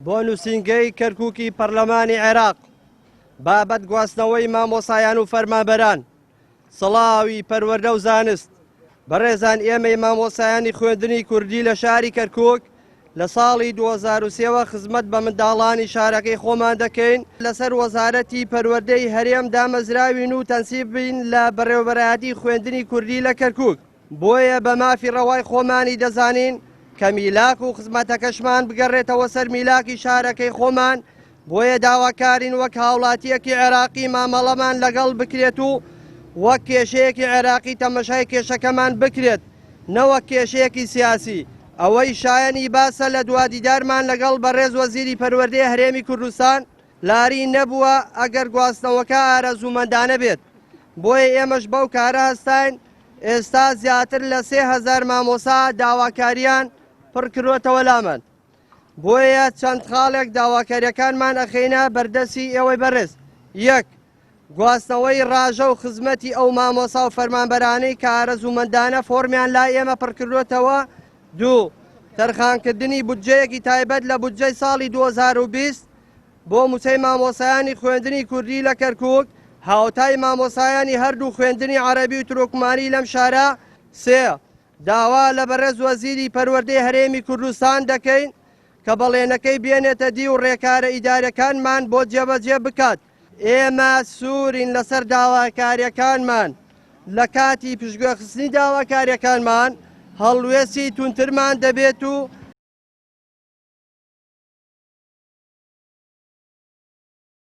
بۆ نووسینگەی کەرکووکی پەرلەمانی عێراق، بابەت گواستنەوەی مامۆسایان و فەرمانبەران. سڵاوی پەروەردە و زانست. بەڕێزان ئێمەی مامۆسایانی خوێندنی کوردی لە شاری کەرکووک لە ساڵی 2003ەوە خزمەت بە منداڵانی شارەکەی خۆمان دەکەین، لەسەر وەزارەتی پەروەردەی هەرێم دامەزراوین و تەنسیب بین لە بەڕێوەبەرایەتی خوێندنی کوردی لە کەرکووک. بۆیە بە مافی ڕەوای خۆمانی دەزانین کە میلاک و خزمەتەکەشمان بگەڕێتەوە سەر میلاکی شارەکەی خۆمان، بۆیە داواکارین وەک هاوڵاتییەکی عێراقی مامەڵەمان لەگەڵ بکرێت و وەک کێشەیەکی عێراقی تەمەشای کێشەکەمان بکرێت نەوەک کێشەیەکی سیاسی. ئەوەی شایەنی باسە لە دوا دیدارمان لەگەڵ بەڕێز وەزیری پەروەردەی هەرێمی کوردستان لاری نەبووە ئەگەر گواستنەوەکە ئارەزوومەندانە بێت، بۆیە ئێمەش بەو کارە هەستاین، ئێستا زیاتر لە 3000 مامۆسا داواکاریان پڕکردووەتەوە لامان، بۆیە چەند خاڵێک داواکاریەکانمان ئەخەینە بەردەستی ئێوەی بەڕێز. یەک، گواستنەوەی ڕاژە و خزمەتی ئەو مامۆسا و فەرمانبەرانەی کە ئارەزوومەندانە فۆرمیان لای ئێمە پڕکردووەتەوە. دوو، تەرخانکردنی بودجەیەکی تایبەت لە بودجەی ساڵی 2020 بۆ موچەی مامۆستایانی خوێندنی کوردی لە کەرکوک، هاوتای مامۆستایانی هەردوو خوێندنی عەرەبی و تورکمانی لەم شارە. سێ، داوا لە بەڕێز وەزیری پەروەردەی هەرێمی کوردستان دەکەین کە بەڵێنەکەی بێنێتە دی و ڕێکارە ئیداریەکانمان بۆ جێبەجێ بکات. ئێمە سوورین لەسەر داواکاریەکانمان، لە کاتی پشتگوێخستنی داواکاریەکانمان هەڵوێستی توندترمان دەبێت و